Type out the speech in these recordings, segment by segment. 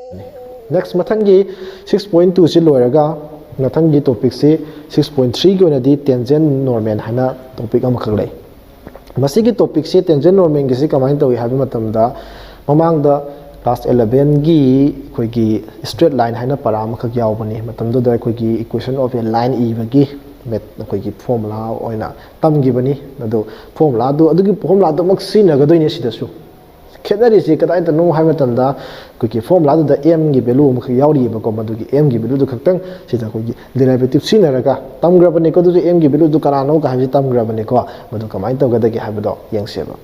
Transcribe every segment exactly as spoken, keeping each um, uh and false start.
Next, ꯃꯊꯪꯒꯤ six point two ꯁꯤ ꯂꯣꯏꯔꯒ ꯃꯊꯪꯒꯤ topic ꯁꯤ six point three ꯒꯤ ꯑꯣꯏꯅꯗꯤ tangent normal ꯍꯥꯏꯅ topic ꯑꯃꯈꯛ ꯂꯩ꯫ ꯃꯁꯤꯒꯤ topic ꯁꯤ, tangent normal ꯒꯤꯁꯤ ꯀꯃꯥꯏꯅ ꯇꯧꯏ ꯍꯥꯏꯕ ꯃꯇꯝꯗ, ꯃꯃꯥꯡꯗ class eleven ꯒꯤ ꯑꯩꯈꯣꯏꯒꯤ straight line ꯍꯥꯏꯅ ꯄꯔꯥ ꯑꯃꯈꯛ ꯌꯥꯎꯕꯅꯤ꯫ ꯃꯇꯝꯗꯨꯗ ꯑꯩꯈꯣꯏꯒꯤ equation of a line ꯏꯕꯒꯤ ꯃꯦꯠ-, ꯑꯩꯈꯣꯏꯒꯤ formula ꯑꯣꯏꯅ ꯇꯝꯈꯤꯕꯅꯤ꯫ ꯑꯗꯣ formula ꯗꯨ, ꯑꯗꯨꯒꯤ formula ꯗꯨꯃꯛ ꯁꯤꯖꯤꯟꯅꯒꯗꯣꯏꯅꯤ ꯁꯤꯗꯁꯨ꯫ ꯈꯦꯠꯅꯔꯤꯁꯤ ꯀꯗꯥꯏꯗꯅꯣ ꯍꯥꯏꯕ ꯃꯇꯝꯗ, ꯑꯩꯈꯣꯏꯒꯤ formula ꯗꯨꯗ m ꯒꯤ value ꯑꯃꯈꯛ ꯌꯥꯎꯔꯤꯑꯕꯀꯣ, ꯃꯗꯨꯒꯤ m ꯒꯤ value ꯗꯨ ꯈꯛꯇꯪ ꯁꯤꯗ ꯑꯩꯈꯣꯏꯒꯤ derivative ꯁꯤꯖꯤꯟꯅꯔꯒ ꯇꯝꯈ꯭ꯔꯕꯅꯤꯀꯣ꯫ ꯑꯗꯨꯁꯨ m ꯒꯤ value ꯗꯨ ꯀꯅꯥꯅꯣ ꯀ ꯍꯥꯏꯕꯁꯤ ꯇꯝꯈ꯭ꯔꯕꯅꯤꯀꯣ꯫ ꯃꯗꯨ ꯀꯃꯥꯏꯅ ꯇꯧꯒꯗꯒꯦ ꯍꯥꯏꯕꯗꯣ ꯌꯦꯡꯁꯦꯕ꯫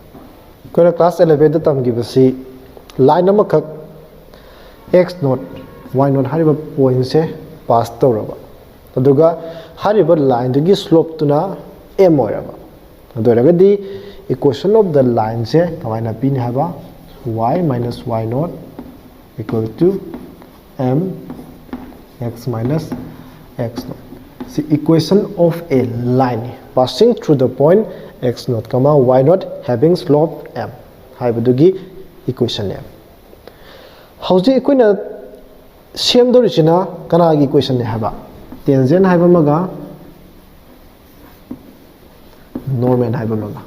ꯑꯩꯈꯣꯏꯅ class eleven ꯗ ꯇꯝꯈꯤꯕꯁꯤ, line ꯑꯃꯈꯛ x naught, y naught ꯍꯥꯏꯔꯤꯕ point ꯁꯦ pass ꯇꯧꯔꯕ, ꯑꯗꯨꯒ ꯍꯥꯏꯔꯤꯕ line ꯗꯨꯒꯤ slope ꯇꯨꯅ m ꯑꯣꯏꯔꯕ, ꯑꯗꯨ ꯑꯣꯏꯔꯒꯗꯤ equation of the line ꯁꯦ ꯀꯃꯥꯏꯅ ꯄꯤꯅꯤ ꯍꯥꯏꯕ? Y minus y naught equal to m x minus x naught꯫ ꯁꯤ equation of a line passing through the point x naught, y naught having slope m ꯍꯥꯏꯕꯗꯨꯒꯤ equation ꯅꯦ꯫ ꯍꯧꯖꯤꯛ ꯑꯩꯈꯣꯏꯅ ꯁꯦꯝꯗꯧꯔꯤꯁꯤꯅ ꯀꯅꯥꯒꯤ equation ꯅꯦ ꯍꯥꯏꯕ? Tangent ꯍꯥꯏꯕ ꯑꯃꯒ normal ꯍꯥꯏꯕ ꯑꯃꯒ꯫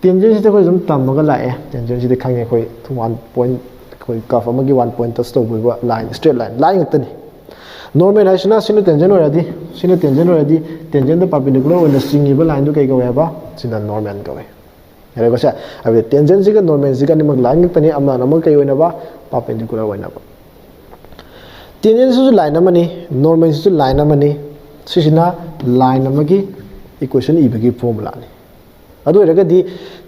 Tangent ꯁꯤꯗ ꯑꯩꯈꯣꯏ ꯑꯗꯨꯝ ꯇꯝꯃꯒ ꯂꯥꯛꯑꯦ꯫ Tangent ꯁꯤꯗꯤ ꯈꯪꯉꯦ ꯑꯩꯈꯣꯏ, one point, ꯑꯩꯈꯣꯏ curve ꯑꯃꯒꯤ one point touch ꯇꯧꯕ line, straight line, line ꯉꯥꯛꯇꯅꯤ꯫ Normal ꯍꯥꯏꯁꯤꯅ ꯁꯤꯅ tangent ꯑꯣꯏꯔꯗꯤ, ꯁꯤꯅ tangent ꯑꯣꯏꯔꯗꯤ, tangent ꯗ perpendicular ꯑꯣꯏꯅ ꯆꯤꯡꯉꯤꯕ line ꯗꯨ ꯀꯩ ꯀꯧꯋꯦ ꯍꯥꯏꯕ? ꯁꯤꯅ normal ꯀꯧꯋꯦ꯫ ꯌꯥꯔꯦꯀꯣ ꯁꯦ? ꯍꯥꯏꯕꯗꯤ tangent ꯁꯤꯒ normal ꯁꯤꯒ ꯑꯅꯤꯃꯛ line ꯉꯥꯛꯇꯅꯤ, ꯑꯃꯅ ꯑꯃ ꯀꯩ ꯑꯣꯏꯅꯕ? Perpendicular ꯑꯣꯏꯅꯕ꯫ Tangent ꯁꯤꯁꯨ line ꯑꯃꯅꯤ, normal ꯁꯤꯁꯨ line ꯑꯃꯅꯤ꯫ ꯁꯤꯁꯤꯅ line ꯑꯃꯒꯤ equation ꯏꯕꯒꯤ formula ꯅꯤ꯫ ꯑꯗꯨ ꯑꯣꯏꯔꯒꯗꯤ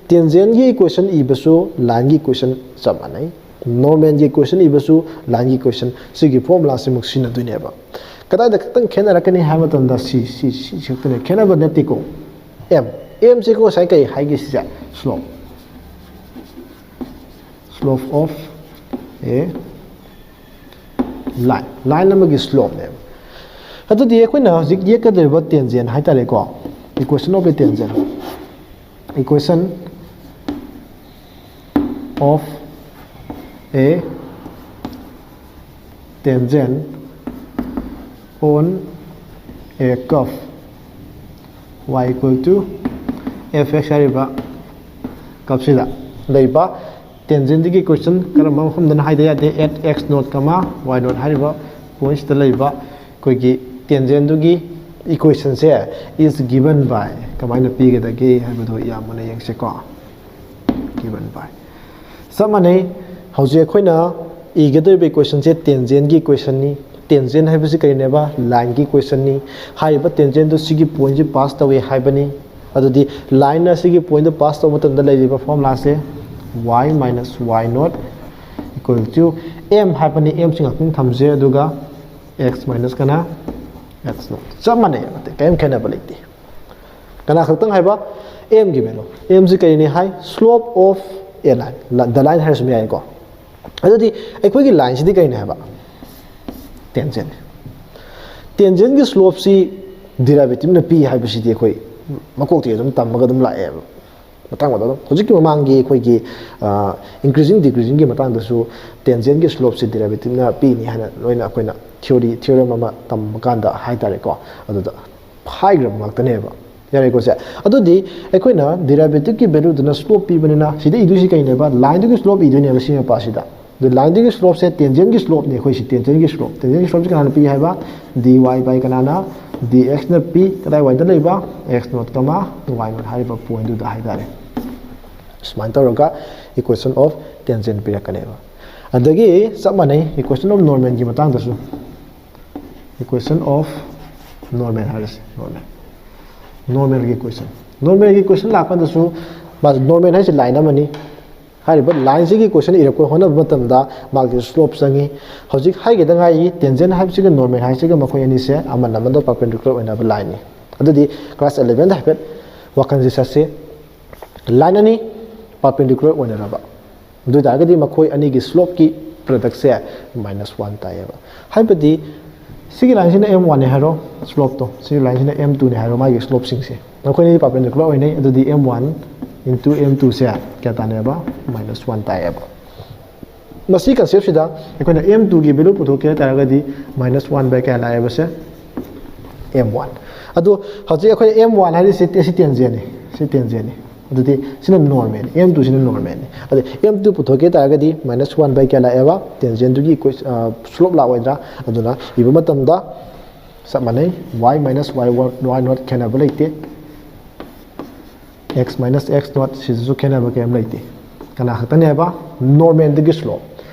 tangent ꯒꯤ equation ꯏꯕꯁꯨ line ꯒꯤ equation ꯆꯞ ꯃꯥꯟꯅꯩ, normal ꯒꯤ equation ꯏꯕꯁꯨ line ꯒꯤ equation, ꯁꯤꯒꯤ formula ꯁꯤꯃꯨꯛ ꯁꯤꯖꯤꯟꯅꯗꯣꯏꯅꯦꯕ꯫ ꯀꯗꯥꯏꯗ ꯈꯛꯇꯪ ꯈꯦꯠꯅꯔꯛꯀꯅꯤ ꯍꯥꯏꯕ ꯃꯇꯝꯗ ꯁꯤ, ꯁꯤ, ꯁꯤ ꯈꯛꯇꯅꯦ, ꯈꯦꯠꯅꯕ ꯅꯠꯇꯦꯀꯣ꯫ M, m ꯁꯦ ꯉꯁꯥꯏ ꯀꯩ ꯍꯥꯏꯒꯦ ꯁꯤꯁꯦ? Slope, slope of a line, line ꯑꯃꯒꯤ slope ꯅꯦꯕ꯫ ꯑꯗꯨꯗꯤ ꯑꯩꯈꯣꯏꯅ ꯍꯧꯖꯤꯛ ꯌꯦꯛꯀꯗꯧꯔꯤꯕ tangent ꯍꯥꯏꯇꯥꯔꯦꯀꯣ, equation of a tangent, equation of A tangent on a curve y equal to f x ꯍꯥꯏꯔꯤꯕ curve ꯁꯤꯗ ꯂꯩꯕ tangent ꯀꯤ equation ꯀꯔꯝꯕ ꯃꯐꯝꯗꯅ ꯍꯥꯏꯗ ꯌꯥꯗꯦ, at x naught comma y naught ꯍꯥꯏꯔꯤꯕ point ꯁꯤꯗ ꯂꯩꯕ ꯑꯩꯈꯣꯏꯒꯤ tangent ꯗꯨꯒꯤ equation say is given by ꯀꯃꯥꯏꯅ ꯄꯤꯒꯗꯒꯦ ꯍꯥꯏꯕꯗꯣ ꯏꯌꯥꯝꯕꯅ ꯌꯦꯡꯁꯤꯀꯣ꯫ Given by ꯆꯞ ꯃꯥꯟꯅꯩ꯫ ꯍꯧꯖꯤꯛ ꯑꯩꯈꯣꯏꯅ ꯏꯒꯗꯧꯔꯤꯕ equation ꯁꯦ tangent ꯀꯤ equation ꯅꯤ꯫ Tangent ꯍꯥꯏꯕꯁꯤ ꯀꯔꯤꯅꯦꯕ? Line ꯒꯤ equation ꯅꯤ꯫ ꯍꯥꯏꯔꯤꯕ tangent ꯗꯨ ꯁꯤꯒꯤ point ꯁꯤ pass ꯇꯧꯏ ꯍꯥꯏꯕꯅꯤ꯫ ꯑꯗꯨꯗꯤ line ꯅ ꯁꯤꯒꯤ point ꯗꯨ pass ꯇꯧꯕ ꯃꯇꯝꯗ ꯂꯩꯔꯤꯕ formula say y minus y naught equal to m ꯍꯥꯏꯕꯅꯤ꯫ M ꯁꯤ ꯉꯥꯛꯇꯪ ꯊꯝꯁꯦ, ꯑꯗꯨꯒ x minus ꯀꯅꯥ? X naught꯫ ꯆꯞ ꯃꯥꯟꯅꯩ, ꯀꯔꯤꯝ ꯈꯦꯠꯅꯕ ꯂꯩꯇꯦ꯫ ꯀꯅꯥ ꯈꯛꯇꯪ ꯍꯥꯏꯕ? M ꯒꯤ value꯫ M ꯁꯤ ꯀꯔꯤꯅꯤ ꯍꯥꯏ? Slope of a line, the line ꯍꯥꯏꯔꯁꯨ ꯌꯥꯏꯀꯣ꯫ ꯑꯗꯨꯗꯤ ꯑꯩꯈꯣꯏꯒꯤ line ꯁꯤꯗꯤ ꯀꯔꯤꯅꯤ ꯍꯥꯏꯕ? Tangent꯫ Tangent ꯀꯤ slope ꯁꯤ derivative ꯅ ꯄꯤ ꯍꯥꯏꯕꯁꯤꯗꯤ ꯑꯩꯈꯣꯏ ꯃꯀꯣꯛꯇꯒꯤ ꯑꯗꯨꯝ ꯇꯝꯃꯒ ꯑꯗꯨꯝ ꯂꯥꯛꯑꯦꯕ꯫ ꯃꯇꯥꯡ ꯃꯇꯥꯡ ꯑꯗꯨꯝ ꯍꯧꯖꯤꯛꯀꯤ ꯃꯃꯥꯡꯒꯤ ꯑꯩꯈꯣꯏꯒꯤ increasing decreasing ꯒꯤ ꯃꯇꯥꯡꯗꯁꯨ tangent ꯀꯤ slope ꯁꯤ derivative ꯅ ꯄꯤꯅꯤ ꯍꯥꯏꯅ ꯂꯣꯏꯅ ꯑꯩꯈꯣꯏꯅ theory, theorem ꯑꯃ ꯇꯝꯕ ꯀꯥꯟꯗ ꯍꯥꯏꯇꯥꯔꯦꯀꯣ, ꯑꯗꯨꯗ ꯍꯥꯏꯈ꯭ꯔꯕ ꯉꯥꯛꯇꯅꯦꯕ꯫ ꯌꯥꯔꯦꯀꯣ ꯁꯦ? ꯑꯗꯨꯗꯤ ꯑꯩꯈꯣꯏꯅ derivative ꯀꯤ value ꯗꯨꯅ slope ꯄꯤꯕꯅꯤꯅ ꯁꯤꯗ ꯏꯗꯣꯏꯁꯤ ꯀꯩꯅꯦꯕ? Line ꯗꯨꯒꯤ slope ꯏꯗꯣꯏꯅꯦꯕ ꯁꯤ ꯃꯄꯥꯁꯤꯗ꯫ ꯑꯗꯨ line ꯗꯨꯒꯤ slope ꯁꯦ tangent ꯀꯤ slope ꯅꯦ ꯑꯩꯈꯣꯏꯁꯤ, tangent ꯀꯤ slope꯫ Tangent ꯀꯤ slope ꯁꯦ ꯀꯅꯥꯅ ꯄꯤ ꯍꯥꯏꯕ? Dy by ꯀꯅꯥꯅ? Dx ꯅ ꯄꯤ꯫ ꯀꯗꯥꯏꯋꯥꯏꯗ ꯂꯩꯕ? X naught comma y naught ꯍꯥꯏꯔꯤꯕ point ꯗꯨꯗ ꯍꯥꯏꯇꯥꯔꯦ꯫ ꯁꯨꯃꯥꯏꯅ ꯇꯧꯔꯒ equation of tangent ꯄꯤꯔꯛꯀꯅꯦꯕ꯫ ꯑꯗꯒꯤ ꯆꯞ ꯃꯥꯟꯅꯩ equation of normal ꯒꯤ ꯃꯇꯥꯡꯗꯁꯨ꯫ Equation of normal ꯍꯥꯏꯔꯁꯤ, normal꯫ Normal ꯒꯤ equation꯫ Normal ꯒꯤ equation ꯂꯥꯛꯄꯗꯁꯨ ꯃꯥ normal ꯍꯥꯏꯁꯦ line ꯑꯃꯅꯤ꯫ ꯍꯥꯏꯔꯤꯕ line ꯁꯤꯒꯤ equation ꯏꯔꯛꯄ ꯍꯣꯠꯅꯕ ꯃꯇꯝꯗ ꯃꯥꯒꯤ slope ꯆꯪꯉꯤ꯫ ꯍꯧꯖꯤꯛ ꯍꯥꯏꯒꯗ ꯉꯥꯏꯔꯤ, tangent ꯍꯥꯏꯕꯁꯤꯒ normal ꯍꯥꯏꯁꯤꯒ ꯃꯈꯣꯏ ꯑꯅꯤꯁꯦ ꯑꯃꯅ ꯑꯃꯗ perpendicular ꯑꯣꯏꯅꯕ line ꯅꯤ꯫ ꯑꯗꯨꯗꯤ class eleven ꯗ ꯍꯥꯏꯐꯦꯠ ꯋꯥꯈꯜꯁꯦ ꯆꯠꯁꯤ꯫ Line ꯑꯅꯤ perpendicular ꯑꯣꯏꯅꯔꯕ, ꯑꯗꯨ ꯑꯣꯏ ꯇꯥꯔꯒꯗꯤ ꯃꯈꯣꯏ ꯑꯅꯤꯒꯤ slope ꯀꯤ product ꯁꯦ minus one ꯇꯥꯏꯌꯦꯕ꯫ ꯍꯥꯏꯕꯗꯤ ꯁꯤꯒꯤ line ꯁꯤꯅ M one ꯅꯦ ꯍꯥꯏꯔꯣ, slope ꯇꯣ, ꯁꯤꯒꯤ line ꯁꯤꯅ M two ꯅꯦ ꯍꯥꯏꯔꯣ, ꯃꯥꯒꯤ slope ꯁꯤꯡꯁꯦ꯫ ꯃꯈꯣꯏ ꯑꯅꯤ perpendicular ꯑꯣꯏꯅꯩ, ꯑꯗꯨꯗꯤ M one into M two ꯁꯦ ꯀꯌꯥ ꯇꯥꯅꯦꯕ? Minus one ꯇꯥꯏꯌꯦꯕ꯫ ꯃꯁꯤ ꯀꯟꯁꯦꯞꯁꯤꯗ ꯑꯩꯈꯣꯏꯅ ꯑꯦꯝ ꯇꯨꯒꯤ ꯚꯦꯂꯨ ꯄꯨꯊꯣꯛꯀꯦ ꯍꯥꯏ ꯇꯥꯔꯒꯗꯤ ꯃꯥꯏꯅꯁ ꯋꯥꯟ ꯕꯥꯏ ꯀꯌꯥ ꯂꯥꯛꯑꯦꯕꯁꯦ? M one. ꯑꯗꯣ ꯍꯧꯖꯤꯛ ꯑꯩꯈꯣꯏ ꯑꯦꯝ ꯋꯥꯟ ꯍꯥꯏꯔꯤꯁꯤ ꯁꯤ ꯇꯦꯟꯖꯦꯟꯅꯤ, ꯁꯤ ꯇꯦꯟꯖꯦꯟꯅꯤ꯫ ꯑꯗꯨꯗꯤ ꯁꯤꯅ ꯅꯣꯔꯃꯦꯜꯅꯤ, ꯑꯦꯝ ꯇꯨꯁꯤꯅ ꯅꯣꯔꯃꯦꯜꯅꯤ꯫ ꯑꯗꯣ ꯑꯦꯝ ꯇꯨ ꯄꯨꯊꯣꯛꯀꯦ ꯇꯥꯔꯒꯗꯤ ꯃꯥꯏꯅꯁ ꯋꯥꯟ ꯕꯥꯏ ꯀꯌꯥ ꯂꯥꯛꯑꯦꯕ? ꯇꯦꯟꯖꯦꯟꯗꯨꯒꯤ ꯁ꯭ꯂꯣꯞ ꯂꯥꯛꯑꯣꯏꯗ꯭ꯔꯥ? ꯑꯗꯨꯅ ꯏꯕ ꯃꯇꯝꯗ ꯆꯞ ꯃꯥꯟꯅꯩ, ꯋꯥꯏ ꯃꯥꯏꯅꯁ ꯋꯥꯏ ꯋꯥꯏ ꯅꯣꯠ ꯈꯦꯠꯅꯕ ꯂꯩꯇꯦ꯫ ꯑꯦꯛꯁ ꯃꯥꯏꯅꯁ ꯑꯦꯛꯁ ꯅꯣꯠ ꯁꯤꯗꯁꯨ ꯈꯦꯠꯅꯕ ꯀꯔꯤꯝ ꯂꯩꯇꯦ꯫ ꯀꯅꯥ ꯈꯛꯇꯅꯦ ꯍꯥꯏꯕ? ꯅꯣꯔꯃꯦꯜꯗꯒꯤ ꯁ꯭ꯂꯣꯞ꯫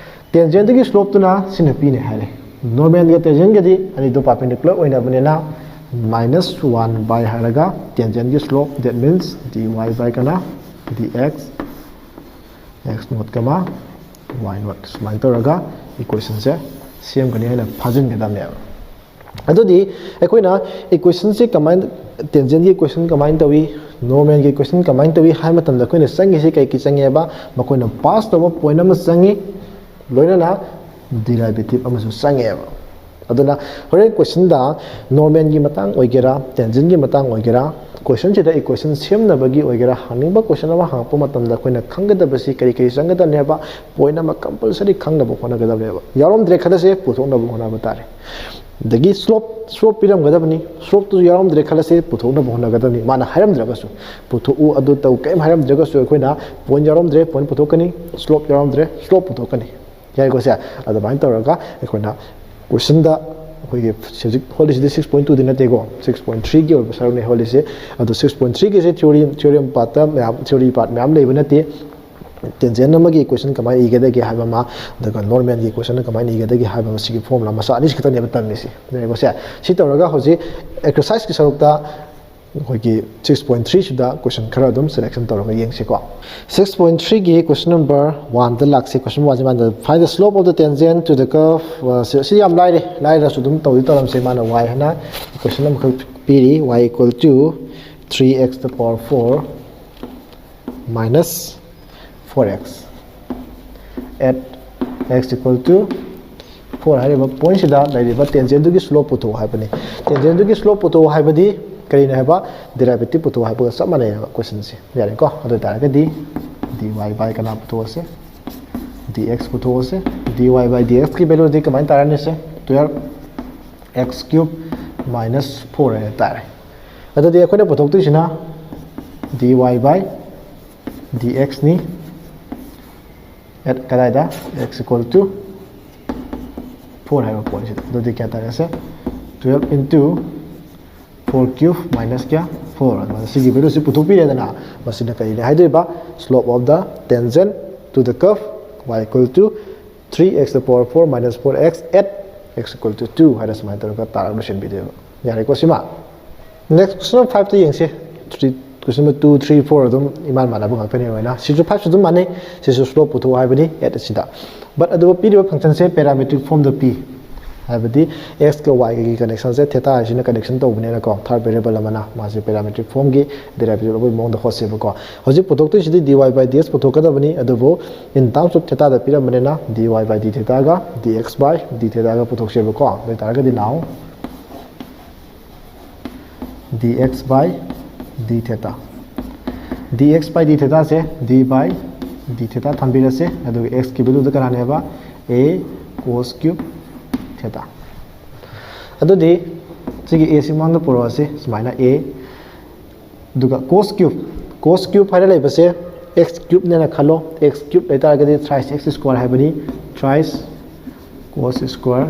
ꯇꯦꯟꯖꯦꯟꯗꯒꯤ ꯁ꯭ꯂꯣꯞꯇꯨꯅ ꯁꯤꯅ ꯄꯤꯅꯤ ꯍꯥꯏꯔꯦ꯫ ꯅꯣꯔꯃꯦꯜꯒ ꯇꯦꯟꯖꯦꯟꯒꯗꯤ ꯑꯅꯤꯗꯨ ꯄꯥꯔꯄꯦꯟꯗꯤꯀꯨꯂꯔ ꯑꯣꯏꯅꯕꯅꯤꯅ ꯃꯥꯏꯅꯁ ꯋꯥꯟ ꯕꯥꯏ ꯍꯥꯏꯔꯒ ꯇꯦꯟꯖꯦꯟꯒꯤ slope, that means dy by ꯀꯅꯥ? Dx, x ꯅꯣꯠ ꯀꯃꯥ y ꯅꯣꯠ꯫ ꯁꯨꯃꯥꯏꯅ ꯇꯧꯔꯒ ꯏꯀ꯭ꯋꯦꯁꯟꯁꯦ ꯁꯦꯝꯒꯅꯤ ꯍꯥꯏꯅ ꯐꯥꯖꯤꯟꯒꯗꯕꯅꯦꯕ꯫ ꯑꯗꯨꯗꯤ ꯑꯩꯈꯣꯏꯅ ꯏꯀ꯭ꯋꯦꯁꯟꯁꯦ ꯀꯃꯥꯏꯅ, ꯇꯦꯟꯖꯦꯟꯒꯤ ꯏꯀ꯭ꯋꯦꯁꯟ ꯀꯃꯥꯏꯅ ꯇꯧꯏ, ꯅꯣꯔꯃꯦꯜꯒꯤ ꯏꯀ꯭ꯋꯦꯁꯟ ꯀꯃꯥꯏꯅ ꯇꯧꯏ ꯍꯥꯏꯕ ꯃꯇꯝꯗ ꯑꯩꯈꯣꯏꯅ ꯆꯪꯉꯤꯁꯦ ꯀꯩ ꯀꯩ ꯆꯪꯉꯦꯕ? ꯃꯈꯣꯏꯅ ꯄꯥꯁ ꯇꯧꯕ ꯄꯣꯏꯟ ꯑꯃ ꯆꯪꯉꯤ, ꯂꯣꯏꯅꯅ ꯗꯤꯔꯥꯏꯚꯦꯇꯤꯞ ꯑꯃꯁꯨ ꯆꯪꯉꯦꯕ꯫ ꯑꯗꯨꯅ ꯍꯣꯔꯦꯟ ꯀꯣꯏꯁꯟꯗ ꯅꯣꯔꯃꯦꯜꯒꯤ ꯃꯇꯥꯡ ꯑꯣꯏꯒꯦꯔꯥ, ꯇꯦꯟꯖꯦꯟꯒꯤ ꯃꯇꯥꯡ ꯑꯣꯏꯒꯦꯔꯥ, ꯀꯣꯏꯁꯟꯁꯤꯗ ꯏꯀ꯭ꯋꯦꯁꯟ ꯁꯦꯝꯅꯕꯒꯤ ꯑꯣꯏꯒꯦꯔꯥ, ꯍꯪꯅꯤꯡꯕ ꯀꯣꯏꯁꯟ ꯑꯃ ꯍꯪꯉꯛꯄ ꯃꯇꯝꯗ ꯑꯩꯈꯣꯏꯅ ꯈꯪꯒꯗꯕꯁꯤ ꯀꯔꯤ ꯀꯔꯤ ꯆꯪꯒꯗꯕꯅꯦꯕ? ꯄꯣꯏꯟ ꯑꯃ ꯀꯝꯄꯜꯁꯔꯤ ꯈꯪꯅꯕ ꯍꯣꯠꯅꯒꯗꯕꯅꯦꯕ꯫ ꯌꯥꯎꯔꯝꯗ꯭ꯔꯦ ꯈꯜꯂꯁꯦ, ꯄꯨꯊꯣꯛꯅꯕ ꯍꯣꯠꯅꯕ ꯇꯥꯔꯦ꯫ ꯑꯗꯒꯤ ꯁ꯭ꯂꯣꯞ, ꯁ꯭ꯂꯣꯞ ꯄꯤꯔꯝꯒꯗꯕꯅꯤ, ꯁ꯭ꯂꯣꯞꯇꯨꯁꯨ ꯌꯥꯎꯔꯝꯗ꯭ꯔꯦ ꯈꯜꯂꯁꯦ, ꯄꯨꯊꯣꯛꯅꯕ ꯍꯣꯠꯅꯒꯗꯕꯅꯤ꯫ ꯃꯥꯅ ꯍꯥꯏꯔꯝꯗ꯭ꯔꯒꯁꯨ, ꯄꯨꯊꯣꯛꯎ, ꯑꯗꯨ ꯇꯧ, ꯀꯔꯤꯝ ꯍꯥꯏꯔꯝꯗ꯭ꯔꯒꯁꯨ ꯑꯩꯈꯣꯏꯅ ꯄꯣꯏꯟ ꯌꯥꯎꯔꯝꯗ꯭ꯔꯦ, ꯄꯣꯏꯟ ꯄꯨꯊꯣꯛꯀꯅꯤ, ꯁ꯭ꯂꯣꯞ ꯌꯥꯎꯔꯝꯗ꯭ꯔꯦ, ꯁ꯭ꯂꯣꯞ ꯄꯨꯊꯣꯛꯀꯅꯤ꯫ ꯌꯥꯏꯀꯣ ꯁꯦ? ꯑꯗꯨꯃꯥꯏꯅ ꯇꯧꯔꯒ ꯑꯩꯈꯣꯏꯅ ꯀꯣꯏꯁꯟꯗ ꯑꯩꯈꯣꯏꯒꯤ ꯍꯧꯖꯤꯛ ꯍꯣꯠꯂꯤꯁꯤꯗꯤ ꯁꯤꯛꯁ ꯄꯣꯏꯟ ꯇꯨꯗꯤ ꯅꯠꯇꯦꯀꯣ, ꯁꯤꯛꯁ ꯄꯣꯏꯟ ꯊ꯭ꯔꯤꯒꯤ ꯑꯣꯏꯕ ꯁꯔꯨꯛꯅꯦ ꯍꯣꯠꯂꯤꯁꯦ꯫ ꯑꯗꯣ ꯁꯤꯛꯁ ꯄꯣꯏꯟ ꯊ꯭ꯔꯤꯒꯤꯁꯦ ꯊꯤꯑꯣꯔꯤ, ꯊꯤꯑꯣꯔꯤ ꯄꯥꯔꯠꯇ ꯃꯌꯥꯝ, ꯊꯤꯑꯣꯔꯤ ꯄꯥꯔꯠ ꯃꯌꯥꯝ ꯂꯩꯕ ꯅꯠꯇꯦ꯫ ꯇꯦꯟꯖꯦꯟ ꯑꯃꯒꯤ ꯏꯀ꯭ꯋꯦꯁꯟ ꯀꯃꯥꯏꯅ ꯏꯒꯗꯒꯦ ꯍꯥꯏꯕ ꯑꯃ, ꯑꯗꯨꯒ ꯅꯣꯔꯃꯦꯜꯒꯤ ꯏꯀ꯭ꯋꯦꯁꯟ ꯀꯃꯥꯏꯅ ꯏꯒꯗꯒꯦ ꯍꯥꯏꯕ ꯑꯃ, ꯁꯤꯒꯤ ꯐꯣꯔꯃꯨꯂꯥ ꯃꯆꯥ ꯑꯅꯤꯁꯤ ꯈꯛꯇꯅꯦꯕ ꯇꯝꯃꯤꯁꯤ꯫ ꯌꯥꯏꯀꯣ ꯁꯦ? ꯁꯤ ꯇꯧꯔꯒ ꯍꯧꯖꯤꯛ ꯑꯦꯛꯁꯔꯁꯥꯏꯁꯀꯤ ꯁꯔꯨꯛꯇ ꯑꯩꯈꯣꯏꯒꯤ ꯁꯤꯛꯁ ꯄꯣꯏꯟ ꯊ꯭ꯔꯤꯁꯤꯗ ꯀꯣꯏꯁꯟ ꯈꯔ ꯑꯗꯨꯝ ꯁꯦꯂꯦꯛꯁꯟ ꯇꯧꯔꯒ ꯌꯦꯡꯁꯤꯀꯣ꯫ ꯁꯤꯛꯁ ꯄꯣꯏꯟ ꯊ꯭ꯔꯤꯒꯤ ꯀꯣꯏꯁꯟ ꯅꯝꯕꯔ ꯋꯥꯟꯗ ꯂꯥꯛꯁꯤ꯫ ꯀꯣꯏꯁꯟ ꯋꯥꯟꯁꯤ ꯃꯥꯅ, "Find the slope of the tangent to the curve", ꯑ, ꯁꯤ, ꯁꯤ ꯌꯥꯝ ꯂꯥꯏꯔꯦ, ꯂꯥꯏꯔꯁꯨ ꯑꯗꯨꯝ ꯇꯧꯗꯤ ꯇꯧꯔꯝꯁꯦ꯫ ꯃꯥꯅ y ꯍꯥꯏꯅ ꯀꯣꯏꯁꯟ ꯑꯃꯈꯛ ꯄꯤꯔꯤ, y equal to three x to the power four minus four x at x equal to four ꯍꯥꯏꯔꯤꯕ ꯄꯣꯏꯟꯁꯤꯗ ꯂꯩꯔꯤꯕ ꯇꯦꯟꯖꯦꯟꯗꯨꯒꯤ ꯁ꯭ꯂꯣꯞ ꯄꯨꯊꯣꯛꯎ ꯍꯥꯏꯕꯅꯤ꯫ ꯇꯦꯟꯖꯦꯟꯗꯨꯒꯤ ꯁ꯭ꯂꯣꯞ ꯄꯨꯊꯣꯛꯎ ꯍꯥꯏꯕꯗꯤ ꯀꯔꯤꯅꯣ ꯍꯥꯏꯕ? ꯗꯤꯔꯥꯏꯚꯦꯇꯤꯞ ꯄꯨꯊꯣꯛꯎ ꯍꯥꯏꯕꯒ ꯆꯞ ꯃꯥꯟꯅꯩ ꯍꯥꯏꯕ ꯀꯣꯏꯁꯟꯁꯦ꯫ ꯌꯥꯔꯦꯀꯣ? ꯑꯗꯨ ꯑꯣꯏ ꯇꯥꯔꯒꯗꯤ dy by ꯀꯅꯥ ꯄꯨꯊꯣꯛꯑꯁꯦ? D dx ꯄꯨꯊꯣꯛꯑꯁꯦ꯫ Dy by dxꯀꯤ valueꯗꯤ ꯀꯃꯥꯏꯅ ꯇꯥꯔꯅꯤ? ꯁꯦ twelve x cube minus four ꯍꯥꯏꯅ ꯇꯥꯔꯦ꯫ ꯑꯗꯨꯗꯤ ꯑꯩꯈꯣꯏꯅ ꯄꯨꯊꯣꯛꯇꯣꯏꯁꯤꯅ dy by dxꯅꯤ꯫ At ꯀꯗꯥꯏꯗ? X equal to four ꯍꯥꯏꯕ ꯄꯣꯏꯟꯁꯤꯗ꯫ ꯑꯗꯨꯗꯤ ꯀꯌꯥ ꯇꯥꯔꯦ? ꯁꯦ twelve into four cube minus ꯀꯌꯥ? Four꯫ ꯑꯗꯨꯃꯥꯏꯅ ꯁꯤꯒꯤ valueꯁꯤ ꯄꯨꯊꯣꯛꯄꯤꯔꯦꯗꯅ, ꯃꯁꯤꯅ ꯀꯔꯤꯅꯦ ꯍꯥꯏꯗꯣꯏꯕ? Slope of the tangent to the curve y equal to three x to the power four minus four x at x equal to two ꯍꯥꯏꯅ ꯁꯨꯃꯥꯏꯅ ꯇꯧꯔꯒ ꯇꯥꯔꯒ ꯂꯣꯏꯁꯤꯟꯕꯤꯗꯣꯏꯕ꯫ ꯌꯥꯔꯦꯀꯣ ꯁꯤꯃ? Next question number fiveꯇ ꯌꯦꯡꯁꯦ꯫ Three, question number two, three, four ꯑꯗꯨꯝ ꯏꯃꯥꯟ ꯃꯥꯟꯅꯕ ꯉꯥꯛꯇꯅꯤ ꯂꯣꯏꯅ꯫ ꯁꯤꯁꯨ five ꯁꯨ ꯑꯗꯨꯝ ꯃꯥꯟꯅꯩ꯫ ꯁꯤꯁꯨ slope ꯄꯨꯊꯣꯛꯑꯣ ꯍꯥꯏꯕꯅꯤ at ꯑꯁꯤꯗ꯫ But ꯑꯗꯨꯕꯨ ꯄꯤꯔꯤꯕ functionꯁꯦ parametric formꯗ ꯄꯤ꯫ ꯍꯥꯏꯕꯗꯤ x ꯀ y ꯀꯒꯤ connectionꯁꯦ theta ꯍꯥꯏꯁꯤꯅ connection ꯇꯧꯕꯅꯤꯅꯀꯣ, third variable ꯑꯃꯅ ꯃꯥꯁꯦ parametric formꯒꯤ derivative ꯂꯧꯕꯒꯤ ꯃꯑꯣꯡꯗ ꯍꯣꯠꯁꯦꯕꯀꯣ꯫ ꯍꯧꯖꯤꯛ ꯄꯨꯊꯣꯛꯇꯣꯏꯁꯤꯗꯤ dy by dx ꯄꯨꯊꯣꯛꯀꯗꯕꯅꯤ, ꯑꯗꯨꯕꯨ in terms of thetaꯗ ꯄꯤꯔꯝꯕꯅꯤꯅ dy by d thetaꯒ dx by d thetaꯒ ꯄꯨꯊꯣꯛꯁꯦꯕꯀꯣ꯫ ꯑꯗꯨ ꯑꯣꯏꯇꯥꯔꯒꯗꯤ now dx by d theta, dx by d thetaꯁꯦ d by d theta ꯊꯝꯕꯤꯔꯁꯦ꯫ ꯑꯗꯨꯒ x ꯀꯤ valueꯗ ꯀꯅꯥꯅꯦꯕ? A cos cube theta꯫ ꯑꯗꯨꯗꯤ ꯁꯤꯒꯤ A ꯁꯤ ꯃꯃꯥꯡꯗ ꯄꯨꯔꯛꯑꯁꯤ꯫ ꯁꯨꯃꯥꯏꯅ A, ꯑꯗꯨꯒ cos cube, cos cube ꯍꯥꯏꯅ ꯂꯩꯕꯁꯦ x cubeꯅꯦꯅ ꯈꯜꯂꯣ꯫ X cube ꯂꯩꯇꯥꯔꯒꯗꯤ thrice x square ꯍꯥꯏꯕꯅꯤ, thrice cos square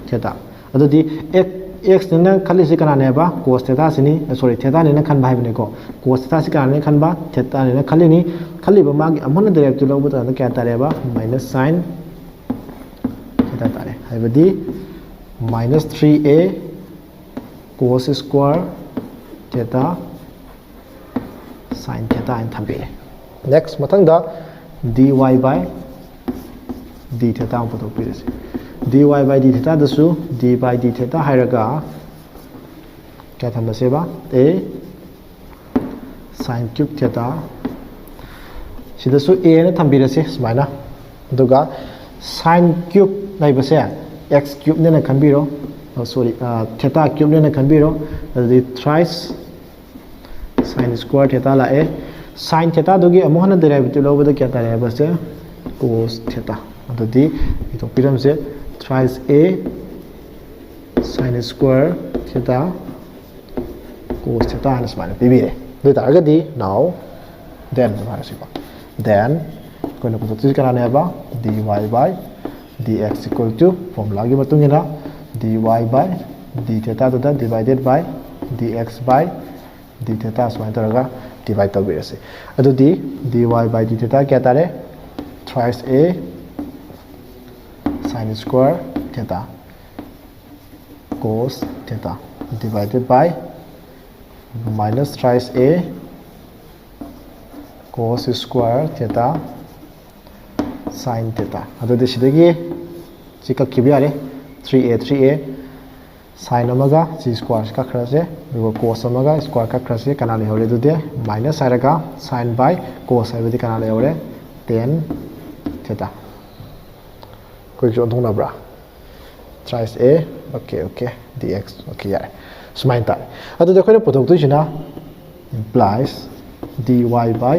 theta꯫ ꯑꯗꯨꯗꯤ x, xꯅꯤꯅ ꯈꯜꯂꯤꯁꯤ ꯀꯅꯥꯅꯦꯕ? Cos thetaꯁꯤꯅꯤ, sorry, thetaꯅꯤꯅ ꯈꯟꯕ ꯍꯥꯏꯕꯅꯤꯀꯣ꯫ Cos thetaꯁꯤ ꯀꯅꯥꯅꯤꯅ ꯈꯟꯕ? Thetaꯅꯤꯅ ꯈꯜꯂꯤꯅꯤ꯫ ꯈꯜꯂꯤꯕ ꯃꯥꯒꯤ ꯑꯃꯨꯛ ꯍꯟꯅ derivative ꯂꯧꯕ ꯃꯇꯝꯗ ꯀꯌꯥ ꯇꯥꯔꯦꯕ? Minus sin theta ꯇꯥꯔꯦ꯫ ꯍꯥꯏꯕꯗꯤ minus three a cos square theta sin theta ꯍꯥꯏꯅ ꯊꯝꯕꯤꯔꯦ꯫ Next, ꯃꯊꯪꯗ dy by d theta ꯑꯃꯨꯛ ꯄꯨꯊꯣꯛꯄꯤꯔꯁꯤ꯫ Dy by d thetaꯗꯁꯨ d by d theta ꯍꯥꯏꯔꯒ ꯀꯌꯥ ꯊꯝꯃꯁꯦꯕ? A sin cube theta, ꯁꯤꯗꯁꯨ A ꯍꯥꯏꯅ ꯊꯝꯕꯤꯔꯁꯤ ꯁꯨꯃꯥꯏꯅ꯫ ꯑꯗꯨꯒ sin cube ꯂꯩꯕꯁꯦ x cubeꯅꯦꯅ ꯈꯟꯕꯤꯔꯣ, sorry, theta cubeꯅꯦꯅ ꯈꯟꯕꯤꯔꯣ꯫ ꯑꯗꯨꯗꯤ thrice sin square theta ꯂꯥꯛꯑꯦ꯫ Sin thetaꯗꯨꯒꯤ ꯑꯃꯨꯛ ꯍꯟꯅ derivative ꯂꯧꯕꯗ ꯀꯌꯥ ꯇꯥꯔꯦ ꯍꯥꯏꯕꯁꯦ? cos theta꯫ ꯑꯗꯨꯗꯤ ꯏꯊꯣꯛꯄꯤꯔꯝꯁꯦ thrice a sine square theta cos theta ꯍꯥꯏꯅ ꯁꯨꯃꯥꯏꯅ ꯄꯤꯕꯤꯔꯦ꯫ ꯑꯗꯨ ꯑꯣꯏꯇꯥꯔꯒꯗꯤ now then ꯍꯥꯏꯔꯁꯤꯀꯣ, then ꯑꯩꯈꯣꯏꯅ ꯄꯨꯊꯣꯛꯇꯣꯏꯁꯤ ꯀꯅꯥꯅꯦ ꯍꯥꯏꯕ? Dy by dx equal to formula ꯒꯤ ꯃꯇꯨꯡ ꯏꯟꯅ dy by d theta ꯗꯨꯗ divided by dx by d theta ꯁꯨꯃꯥꯏꯅ ꯇꯧꯔꯒ divide ꯇꯧꯕꯤꯔꯁꯤ꯫ ꯑꯗꯨꯗꯤ dy by d theta ꯀꯌꯥ ꯇꯥꯔꯦ? Thrice a sine square theta cos theta divided by minus thrice a cos square theta sine theta꯫ ꯑꯗꯨꯗꯤ ꯁꯤꯗꯒꯤ ꯁꯤ ꯀꯛꯈꯤꯕ ꯌꯥꯔꯦ꯫ Three a three a sine ꯑꯃꯒ ꯁꯤ square ꯁꯤ ꯀꯛꯈ꯭ꯔꯁꯦ, ꯑꯗꯨꯒ cos ꯑꯃꯒ square ꯀꯛꯈ꯭ꯔꯁꯦ꯫ ꯀꯅꯥ ꯂꯩꯍꯧꯔꯦ? ꯑꯗꯨꯗꯤ minus ꯍꯥꯏꯔꯒ sine by cos ꯍꯥꯏꯕꯗꯤ ꯀꯅꯥ ꯂꯩꯍꯧꯔꯦ? Tan theta꯫ ꯑꯩꯈꯣꯏꯒꯤꯁꯨ ꯑꯣꯟꯊꯣꯛꯅꯕ꯭ꯔꯥ? Thrice a, okay okay, dx, okay, ꯌꯥꯔꯦ꯫ ꯁꯨꯃꯥꯏꯅ ꯇꯥꯔꯦ꯫ ꯑꯗꯨꯗꯤ ꯑꯩꯈꯣꯏꯅ ꯄꯨꯊꯣꯛꯇꯣꯏꯁꯤꯅ implies dy by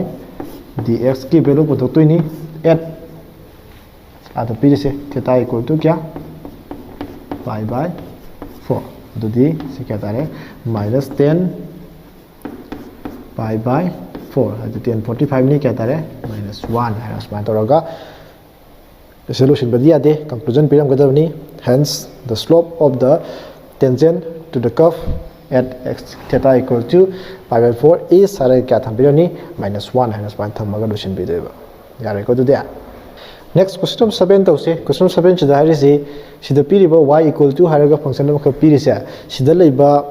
dx ꯀꯤ value ꯄꯨꯊꯣꯛꯇꯣꯏꯅꯤ at ꯑꯗ ꯄꯤꯔꯤꯁꯦ theta equal to ꯀꯌꯥ? Pi by four꯫ ꯑꯗꯨꯗꯤ ꯁꯤ ꯀꯌꯥ ꯇꯥꯔꯦ? Minus ten pi by four꯫ ꯑꯗꯨ ten forty five ꯅꯤ, ꯀꯌꯥ ꯇꯥꯔꯦ? Minus one ꯍꯥꯏꯅ ꯁꯨꯃꯥꯏꯅ ꯇꯧꯔꯒ ꯁꯤ ꯂꯣꯏꯁꯤꯟꯕꯗꯤ ꯌꯥꯗꯦ, conclusion ꯄꯤꯔꯝꯒꯗꯕꯅꯤ꯫ Hence the slope of the tangent to the curve at x theta equal to pi by four is ꯍꯥꯏꯔꯒ ꯀꯌꯥ ꯊꯝꯕꯤꯔꯅꯤ? Minus one ꯍꯥꯏꯅ ꯁꯨꯃꯥꯏꯅ ꯊꯝꯃꯒ ꯂꯣꯏꯁꯤꯟꯕꯤꯗꯣꯏꯕ꯫ ꯌꯥꯔꯦꯀꯣ? ꯑꯗꯨꯗꯤ next question number seven ꯇꯧꯁꯤ꯫ Question number seven ꯁꯤꯗ ꯍꯥꯏꯔꯤꯁꯤ, ꯁꯤꯗ ꯄꯤꯔꯤꯕ y equal to ꯍꯥꯏꯔꯒ function ꯑꯃꯈꯛ ꯄꯤꯔꯤꯁꯦ, ꯁꯤꯗ ꯂꯩꯕ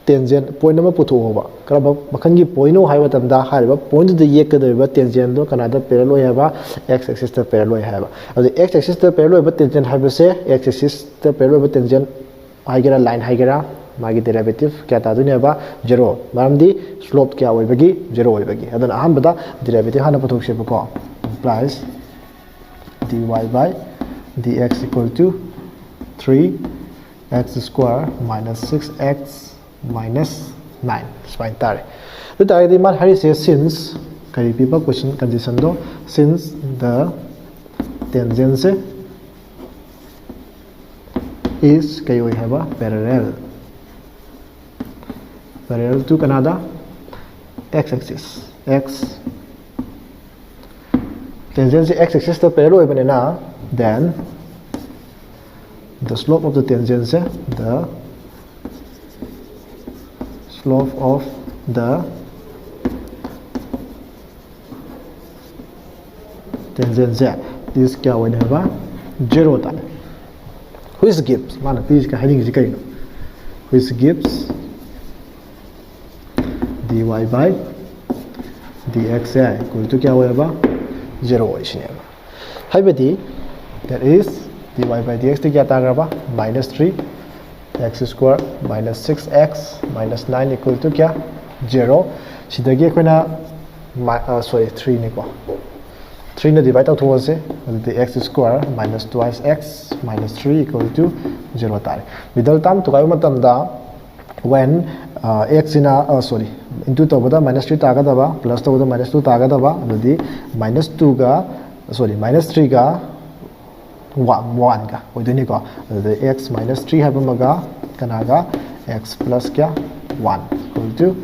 tangent point ꯑꯃ ꯄꯨꯊꯣꯛꯑꯣꯕ꯫ ꯀꯔꯝꯕ ꯃꯈꯜꯒꯤ point ꯅꯣ ꯍꯥꯏꯕ ꯃꯇꯝꯗ, ꯍꯥꯏꯔꯤꯕ point ꯗꯨꯗ ꯌꯦꯛꯀꯗꯧꯔꯤꯕ tangent ꯗꯣ ꯀꯅꯥꯗ parallel ꯑꯣꯏ ꯍꯥꯏꯕ? X axis ꯇ parallel ꯑꯣꯏ ꯍꯥꯏꯕ꯫ ꯑꯗꯨ x axis ꯇ parallel ꯑꯣꯏꯕ tangent ꯍꯥꯏꯕꯁꯦ, x axis ꯇ parallel ꯑꯣꯏꯕ tangent ꯍꯥꯏꯒꯦꯔꯥ, line ꯍꯥꯏꯒꯦꯔꯥ, ꯃꯥꯒꯤ derivative ꯀꯌꯥ ꯇꯥꯗꯣꯏꯅꯦꯕ? Zero꯫ ꯃꯔꯝꯗꯤ slope ꯀꯌꯥ ꯑꯣꯏꯕꯒꯤ? Zero ꯑꯣꯏꯕꯒꯤ꯫ ꯑꯗꯨꯅ ꯑꯍꯥꯟꯕꯗ derivative ꯍꯥꯟꯅ ꯄꯨꯊꯣꯛꯁꯦꯕꯀꯣ꯫ Implies dy by dx equal to three x square minus six x minus nine ꯁꯨꯃꯥꯏꯅ ꯇꯥꯔꯦ꯫ ꯑꯗꯨ ꯇꯥꯔꯒꯗꯤ ꯃꯥꯅ ꯍꯥꯏꯔꯤꯁꯦ, since ꯀꯔꯤ ꯄꯤꯕ? Question condition ꯗꯣ, since the tangent say is ꯀꯩ ꯑꯣꯏ ꯍꯥꯏꯕ? Parallel, parallel to ꯀꯅꯥꯗ? X axis. X, tangent ꯁꯦ x axis ꯇ parallel ꯑꯣꯏꯕꯅꯤꯅ, then the slope of the tangent say, the slope of the tangent say is ꯀꯌꯥ ꯑꯣꯏꯅꯤ ꯍꯥꯏꯕ? Zero ꯇꯥꯔꯦ꯫ Which gives, ꯃꯥꯅ ꯄꯤꯔꯤꯁꯤ ꯍꯥꯏꯅꯤꯡꯉꯤꯁꯤ ꯀꯩꯅꯣ? Which gives dy by dx say equal to ꯀꯌꯥ ꯑꯣꯏꯔꯕ? Zero ꯑꯣꯏꯁꯤꯅꯦꯕ꯫ ꯍꯥꯏꯕꯗꯤ, that is, dy by dx T ꯀꯌꯥ ꯇꯥꯈ꯭ꯔꯕ? Minus three, x square minus six x minus nine equal to ꯀꯌꯥ? Zero꯫ ꯁꯤꯗꯒꯤ ꯑꯩꯈꯣꯏꯅ, sorry, three ꯅꯤꯀꯣ, three ꯅ divide ꯇꯧꯊꯣꯛꯑꯁꯦ꯫ ꯑꯗꯨꯗꯤ x square minus twice x minus three equal to zero ꯇꯥꯔꯦ꯫ Middle term ꯊꯨꯒꯥꯏꯕ ꯃꯇꯝꯗ, when x ꯁꯤꯅ, sorry, into ꯇꯧꯕꯗ minus three ꯇꯥꯒꯗꯕ, plus ꯇꯧꯕꯗ minus two ꯇꯥꯒꯗꯕ, ꯑꯗꯨꯗꯤ minus two ꯒ, sorry, minus three ꯒ ꯋꯥꯟꯒ ꯑꯣꯏꯗꯣꯏꯅꯤꯀꯣ꯫ ꯑꯗꯨꯗ x minus three ꯍꯥꯏꯕ ꯑꯃꯒ ꯀꯅꯥꯒ? X plus ꯀꯌꯥ? One equal to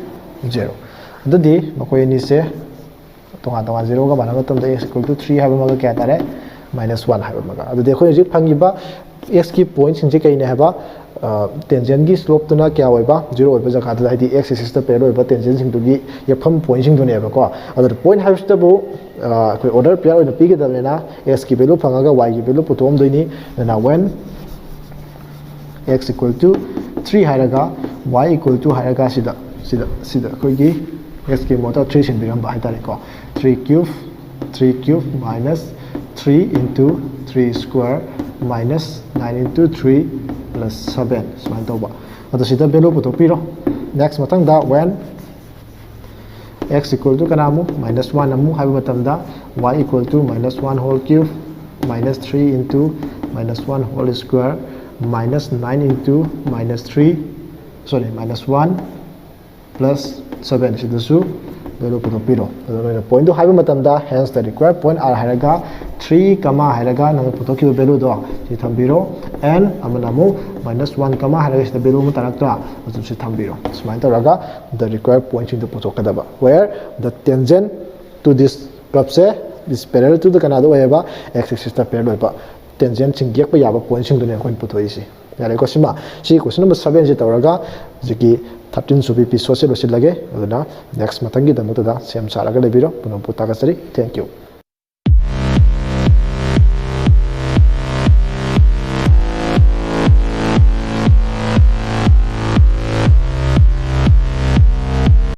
zero꯫ ꯑꯗꯨꯗꯤ ꯃꯈꯣꯏ ꯑꯅꯤꯁꯦ ꯇꯣꯉꯥꯟ ꯇꯣꯉꯥꯟ, zero ꯒ ꯃꯥꯟꯅꯕ ꯃꯇꯝꯗ x equal to three ꯍꯥꯏꯕ ꯑꯃꯒ ꯀꯌꯥ ꯇꯥꯔꯦ? Minus one ꯍꯥꯏꯕ ꯑꯃꯒ꯫ ꯑꯗꯨꯗꯤ ꯑꯩꯈꯣꯏ ꯍꯧꯖꯤꯛ ꯐꯪꯉꯤꯕ x ꯀꯤ point ꯁꯤꯡꯁꯦ ꯀꯩꯅꯦ ꯍꯥꯏꯕ? Tangent ꯒꯤ slope ꯇꯨꯅ ꯀꯌꯥ ꯑꯣꯏꯕ? Zero ꯑꯣꯏꯕ ꯖꯒꯥꯗꯨꯗ, ꯍꯥꯏꯗꯤ x axis ꯇ parallel ꯑꯣꯏꯕ tangent ꯁꯤꯡꯗꯨꯒꯤ ꯌꯦꯛꯐꯝ point ꯁꯤꯡꯗꯨꯅꯦꯕꯀꯣ꯫ ꯑꯗꯨꯗ point ꯍꯥꯏꯕꯁꯤꯇꯕꯨ ꯑꯩꯈꯣꯏ order pair ꯑꯣꯏꯅ ꯄꯤꯒꯗꯕꯅꯤꯅ, x ꯀꯤ value ꯐꯪꯉꯒ y ꯒꯤ value ꯄꯨꯊꯣꯛꯑꯝꯗꯣꯏꯅꯤ꯫ ꯑꯗꯨꯅ when x equal to three ꯍꯥꯏꯔꯒ, y equal to ꯍꯥꯏꯔꯒ, ꯁꯤꯗ, ꯁꯤꯗ, ꯁꯤꯗ ꯑꯩꯈꯣꯏꯒꯤ x ꯀꯤ ꯃꯍꯨꯠꯇ three ꯁꯤꯟꯕꯤꯔꯝꯕ ꯍꯥꯏꯇꯥꯔꯦꯀꯣ꯫ Three cube, three cube minus three into three square minus nine into three plus seven, ꯁꯨꯃꯥꯏꯅ ꯇꯧꯕ꯫ ꯑꯗꯣ ꯁꯤꯗ value ꯄꯨꯊꯣꯛꯄꯤꯔꯣ꯫ Next, ꯃꯊꯪꯗ when x equal to ꯀꯅꯥ ꯑꯃꯨꯛ? Minus one ꯑꯃꯨꯛ ꯍꯥꯏꯕ ꯃꯇꯝꯗ, y equal to minus one whole cube minus three into minus one whole square minus nine into minus three, sorry, minus one plus seven, ꯁꯤꯗꯁꯨ value ꯄꯨꯊꯣꯛꯄꯤꯔꯣ꯫ ꯑꯗꯨ ꯅꯣꯏꯅ point two ꯍꯥꯏꯕ ꯃꯇꯝꯗ, hence the required point are ꯍꯥꯏꯔꯒ three comma ꯍꯥꯏꯔꯒ ꯅꯪꯅ ꯄꯨꯊꯣꯛꯈꯤꯕ value ꯗꯣ ꯁꯤ ꯊꯝꯕꯤꯔꯣ꯫ And ꯑꯃꯅ ꯑꯃꯨꯛ minus one comma ꯍꯥꯏꯔꯒ ꯁꯤꯗ value ꯑꯃ ꯇꯥꯔꯛꯇ꯭ꯔꯥ? ꯑꯗꯨ ꯁꯤ ꯊꯝꯕꯤꯔꯣ꯫ ꯁꯨꯃꯥꯏꯅ ꯇꯧꯔꯒ the required point ꯁꯤꯡꯗꯣ ꯄꯨꯊꯣꯛꯀꯗꯕ, where the tangent to this curve say is parallel to the ꯀꯅꯥꯗ ꯑꯣꯏꯌꯦꯕ? X axis ꯇ parallel ꯑꯣꯏꯕ tangent ꯁꯤꯡ ꯌꯦꯛꯄ ꯌꯥꯕ point ꯁꯤꯡꯗꯨꯅꯦ ꯑꯩꯈꯣꯏꯅ ꯄꯨꯊꯣꯛꯏꯁꯦ꯫ ꯌꯥꯔꯦꯀꯣ? ꯁꯤꯃ, ꯁꯤ question number seven ꯁꯤ ꯇꯧꯔꯒ ꯍꯧꯖꯤꯛꯀꯤ thirteen ꯁꯨꯕꯤ episode ꯁꯦ ꯂꯣꯏꯁꯤꯜꯂꯒꯦ꯫ ꯑꯗꯨꯅ next ꯃꯊꯪꯒꯤꯗꯃꯛꯇꯗ ꯁꯦꯝ ꯁꯥꯔꯒ ꯂꯩꯕꯤꯔꯣ꯫ ꯄꯨꯝꯅꯃꯛꯄꯨ ꯊꯥꯒꯠꯆꯔꯤ꯫ Thank you꯫